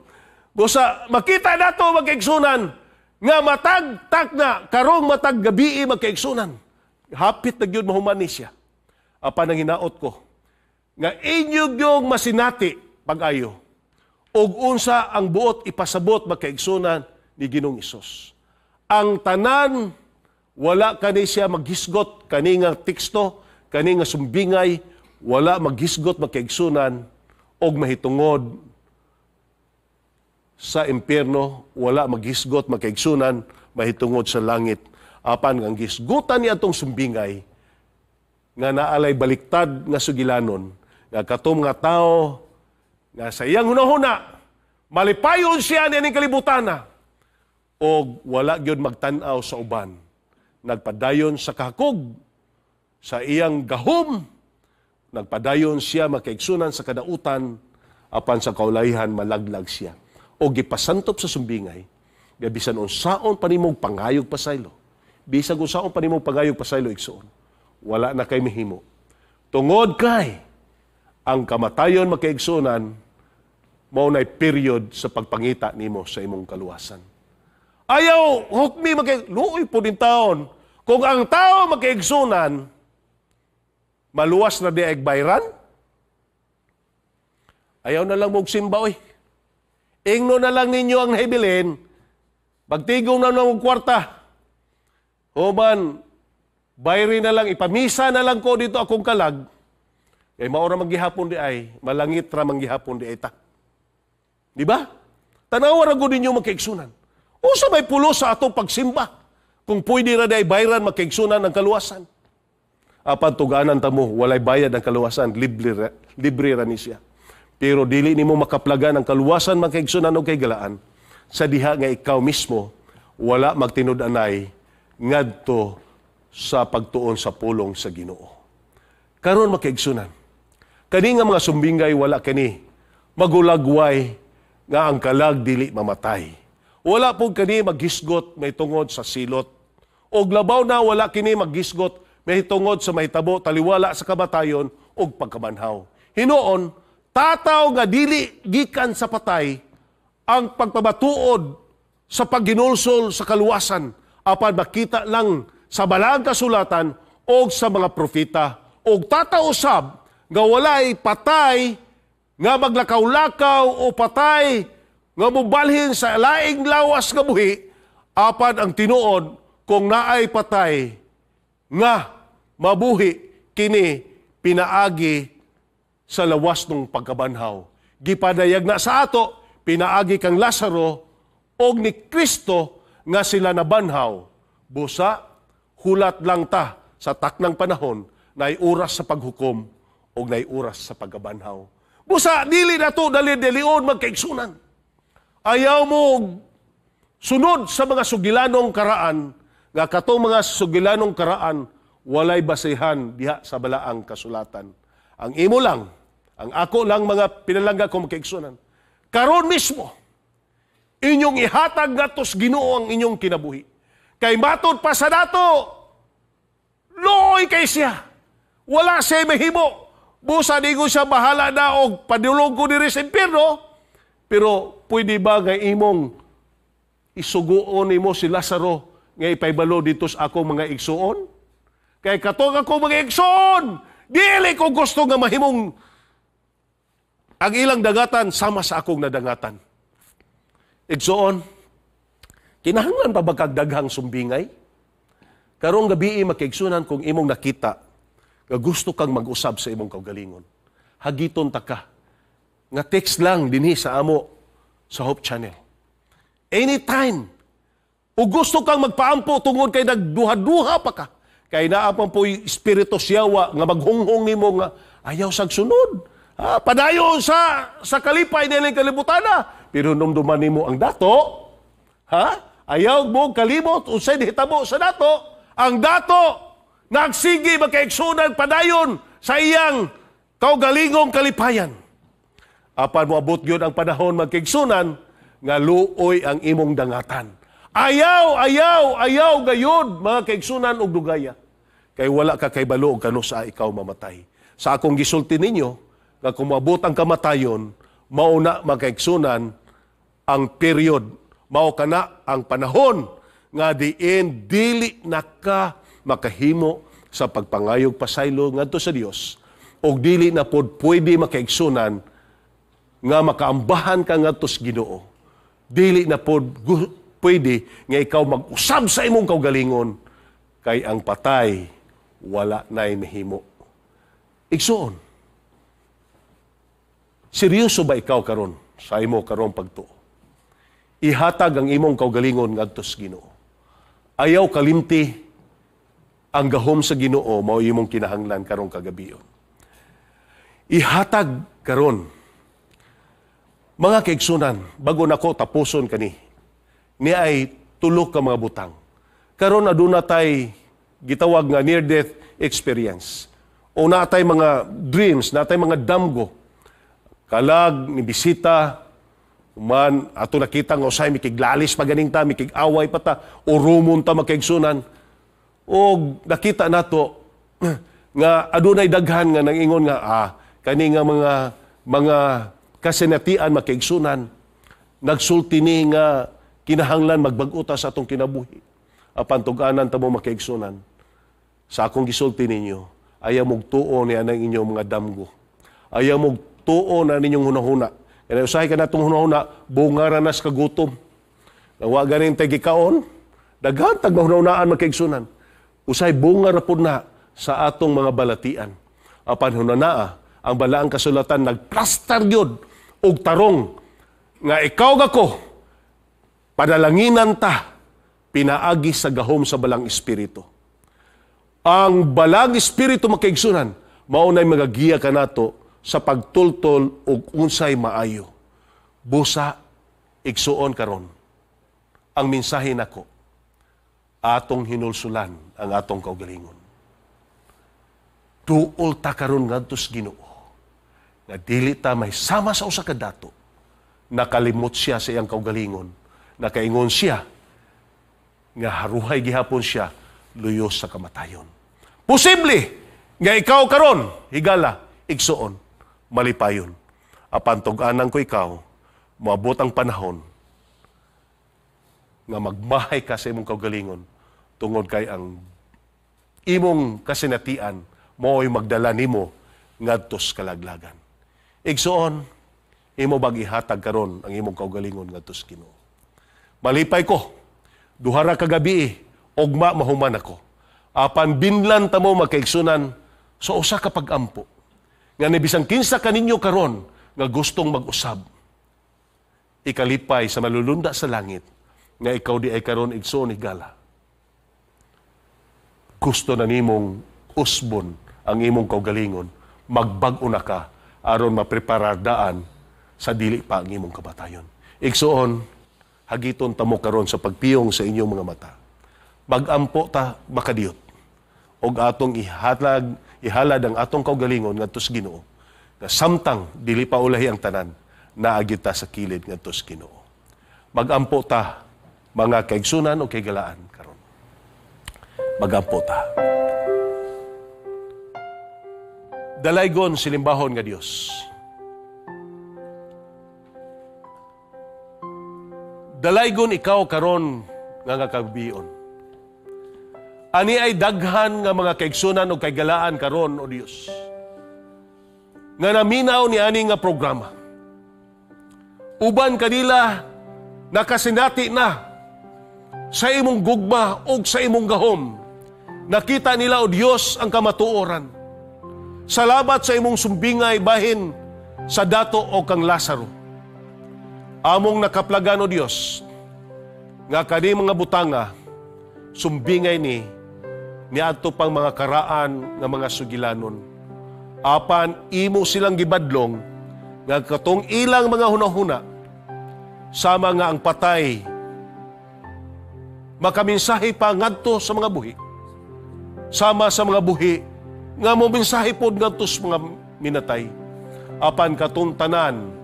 Busa, makita nato, magkaigsunan, nga matag tak na, karong matag gabi, magkaigsunan. Hapit na gyud mahuman ni siya. Apan ang hinaot ko nga inyo yung masinati pag-ayo og unsa ang buot ipasabot, magkaigsunan, ni Ginoong Hesus. Ang tanan, wala kani siya maghisgot kani nga teksto, kani nga sumbingay, wala maghisgot, magkaigsunan, og mahitungod sa impyerno, wala maghisgot, magkaigsunan, mahitungod sa langit. Apan ang gisgutan ni atong sumbingay nga naalay baliktad nga sugilanon, nga katong nga tao nga sa iyang hunahuna malipayon siya niining kalibutan na og wala gyud magtan-aw sa uban, nagpadayon sa kahakog sa iyang gahom, nagpadayon siya, makaigsunan, sa kadautan, apan sa kaulahihan malaglag siya. O gipasantop sa sumbingay nga bisan unsaon pa nimong pangayog pasaylo, bisag unsaon pa nimong pangayog pasaylo, igsoon, wala na kay mahimo tungod kay ang kamatayon, makaigsunan, mao nay period sa pagpangita nimo sa imong kaluwasan. Ayaw hukmi magkay luoy po din taon kung ang tao, makaigsunan, maluwas na di bayran. Ayaw na lang mong simba, oy. Ingno na lang ninyo ang nahibilin, pagtigong na ng kwarta. Human, bayri na lang, ipamisa na lang ko dito akong kalag. Kay maura manggihapon di ay, malangit ra manggihapon di ay ta. Di ba? Tanawa ra gud ninyo, magkaigsunan. Usa may pulo sa atong pagsimba kung pwede ra di ay bayran, magkaigsunan, ang kaluwasan? Apan tuganan ta mo, walay bayad ang kaluwasan, libre, libre ra ni siya. Pero dili nimo makaplagan ang kaluwasan, magkaigsunan og kaigalaan, sa diha nga ikaw mismo wala magtinud-anay ngadto sa pagtuon sa pulong sa Ginoo. Karon, makaigsunan, kani nga mga sumbingay wala kani magulagway nga ang kalag dili mamatay. Wala po kani maghisgot may tungod sa silot. Og labaw na wala kini maghisgot may tungod sa mahitabo taliwala sa kamatayon ug pagkabanhaw. Hinuon, tataw nga dili gikan sa patay ang pagpamatuod sa pagginulsol sa kaluwasan, apan makita lang sa Balaang Kasulatan o sa mga propeta, og tataw usab nga walay patay nga maglakaw-lakaw o patay nga mubalhin sa laing lawas nga buhi. Apan ang tinuod, kung naay patay nga mabuhi, kini pinaagi sa lawas ng pagkabanhaw. Gipadayag na sa ato pinaagi kang Lazaro. og ni Kristo nga sila nabanhaw. Busa, hulat lang ta sa taknang panahon, naay oras sa paghukom og naay oras sa pagkabanhaw. Busa, dili na to dali-dalion, magkaigsunan. Ayaw mo sunod sa mga sugilanong karaan, nga katong mga sugilanong karaan walay basehan diha sa balaang kasulatan. Ang imo lang, ang ako lang, mga pinalangga ko magkaigsunan, karon mismo, inyong ihatag ngadto sa Ginoo ang inyong kinabuhi. Kay matod pa sa dato, luoy kay siya. Wala siya mahimo. Busa digo siya bahala na og padulong ko diri sa impyerno. Pero pwede ba nga imong isuguon nimo si Lazaro nga ipaybalo dito sa akong mga igsuon? Kay katong akong mga igsuon, dili ko gusto nga mahimong ang ilang dangatan sama sa akong nadangatan. Igsuon, kinahanglan pa ba kag daghang sumbingay? Karong gabi, makaigsunan, kung imong nakita nga gusto kang mag-usab sa imong kaugalingon, hagiton ta ka nga text lang dinhi sa amo sa Hope Channel. Anytime. O gusto kang magpaampo tungod kay nagduha-duha pa ka. Kay naa pa po'y espiritu sa yawa nga maghunghong nimo nga ayaw sag sunod. Ha, padayon sa kalipay nining kalibutana. Pero numduman nimo ang dato, ha? Ayaw mo kalimot unsay nahitabo sa dato. Ang dato nagsige, makaigsunan, padayon sa iyang kaugalingong kalipayan. Apan moabot gyud ang panahon, magkaigsunan, nga luoy ang imong dangatan. Ayaw, ayaw, ayaw gayud, mga kaigsunan, og dugaya. Kay wala ka kaybalo og kanusa ikaw mamatay. Sa akong gisulti ninyo, nga kung moabot ang kamatayon, mauna, magkaigsunan, ang period, mao kana ang panahon nga diin dili na ka makahimo sa pagpangayog pasaylo ngadto sa Dios og dili na pod pwede, makaigsunan, nga makaambahan ka ngadto sa Ginoo. Dili na pod pwede nga ikaw mag-usab sa imong kaugalingon kay ang patay wala na'y mahimo. Igsuon, seryoso ba ikaw karon sa imo karon pagtuo? Ihatag ang imong kaugalingon ngadto sa Ginoo. Ayaw kalimti ang gahom sa Ginoo mao imong kinahanglan karong kagabion. Ihatag karon. Mga kaigsunan, bago nako tapuson kani, ni ay tulo ka mga butang. Karon aduna tay gitawag nga near death experience. O natay mga dreams, natay mga damgo. Kalag ni bisita man ato, nakita nga usay mikiglalis pa ganing ta, mikig-away pa ta, o rumon ta, makaigsunan. O nakita nato nga adunay daghan nga nangingon nga kani nga mga kasinatian, makaigsunan, nagsulti ni nga kinahanglan magbag-o ta sa atong kinabuhi. Apan tug-anan ta mo, makaigsunan, sa akong gisulti ninyo, ayaw mong tuo niya ng inyong mga damgo. Ayaw mong tuo na ninyong hunahuna. Kaya usahay ka na itong hunahuna, bunga ra nas kagutom. Wa ganin tay gikaon, daghan tag mahunahunaan, makaigsunan. Usahay bunga ra pud na sa atong mga balatian. Apan hunanaa, ang balaang kasulatan nagplastar gyud og tarong nga ikaw gako padalanginan ta pinaagi sa gahom sa balang espiritu. Ang balang espiritu, makaigsunan, mao nay magagiya kanato sa pagtultol og unsay maayo. Busa, igsuon, karon ang mensahe nako, atong hinulsulan ang atong kaugalingon. Duol ta karon ngadto sa Ginoo nga dili ta may sama sa usa ka dato. Nakalimot siya sa iyang kaugalingon. Nakaingon siya nga haruhay gihapon siya luyos sa kamatayon. Posible nga ikaw karon higala, igsuon, malipayon. Apan tug-anan ko ikaw, moabot ang panahon nga magmahay ka sa imong kaugalingon tungod kay ang imong kasinatian mo'y magdala nimo ngadto sa kalaglagan. Igsuon, imo bag ihatag karon ang imong kaugalingon ngadto sa Ginoo? Malipay ko, 2 ra ka gabi, ugma mahuman ako. Apan binlan ta mo, magkaigsunan, sa usa ka pag-ampo. Nga ni bisan kinsa kaninyo karon nga gustong mag-usab. Ikalipay sa malulunda sa langit nga ikaw di ay karon, igsoon higala. Gusto na nimong usbon ang imong kaugalingon, magbag-o na ka aron mapreparar daan sa dili pa ang imong kabatayon. Igsoon, hagiton tamo karon sa pagpiyong sa inyong mga mata. Magampo ta makadiyot og atong ihalad ang atong kaugalingon ngadto sa Ginoo. Nga samtang dili pa ulahi ang tanan, naa gyud ta sa kilid ngadto sa Ginoo. Magampo ta, mga kaigsunan o kaigalaan karon. Magampo ta. Dalaygon silimbahon nga Dios. Dalaygon ikaw karon nga kagabion. Ani ay daghan nga mga kaigsunan o kaigalaan karon, o Dios, nga naminaw ni ani nga programa. Uban kanila nakasinati na sa imong gugma ug sa imong gahom. Nakita nila, o Dios, ang kamatuoran. Salamat sa imong sumbingay bahin sa dato o kang Lazaro. Among nakaplagan, o Dios, nga kani mga butanga sumbingay ni niadto pang mga karaan nga mga sugilanon. Apan imo silang gibadlong nga katong ilang mga hunahuna sama nga ang patay makaminsahe pa ngadto sa mga buhi, sama sa mga buhi nga momensahe pod ngadto sa mga minatay. Apan katong tanan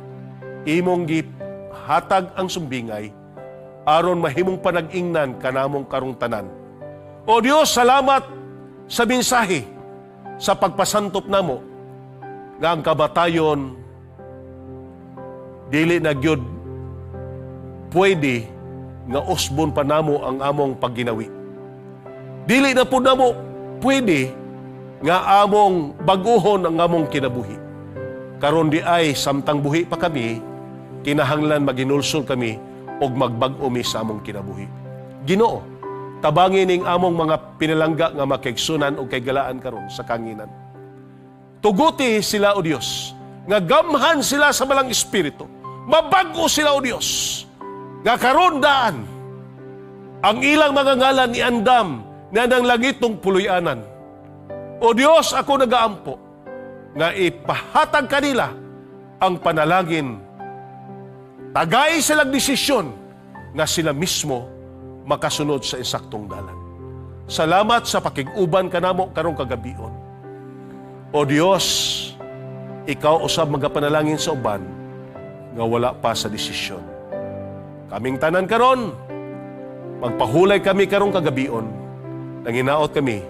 imong gihatag ang sumbingay aron mahimong panag-ingnan kanamong karong tanan. O Dios, salamat sa mensahe sa pagpasantop namo nga ang kabatayon dili na gyud pwede nga usbon pa namo ang among pagginawi. Dili na pud namo pwede nga among bag-uhon ang among kinabuhi. Karon di ay samtang buhi pa kami, kinahanglan maginulsol kami og magbag-o mi sa among kinabuhi. Ginoo, tabangi ning among mga pinalangga nga makaigsunan o kaigalaan karon sa kanginan. Tuguti sila, o Dios, nga gamhan sila sa malang espiritu. Mabag-o sila, o Dios, nga karon daan ang ilang mga ngalan iandam na nang langitong puloy-anan. O Dios, ako nagaampo nga ipahatag kanila ang panalangin. Tagay silang desisyon nga sila mismo makasunod sa insaktong dalan. Salamat sa pakig-uban kanamo karong kagabion. O Dios, ikaw usab magapanalangin sa uban nga wala pa sa desisyon. Kaming tanan karon, magpahulay kami karong kagabion, nanginaot kami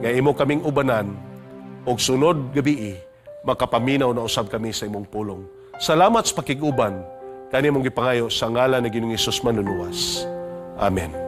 nga imo kaming ubanan og sunod gabii makapaminaw na usab kami sa imong pulong. Salamat sa pakig-uban kanimong gipangayo sa ngalan ni Ginoong Hesus manluluwas. Amen.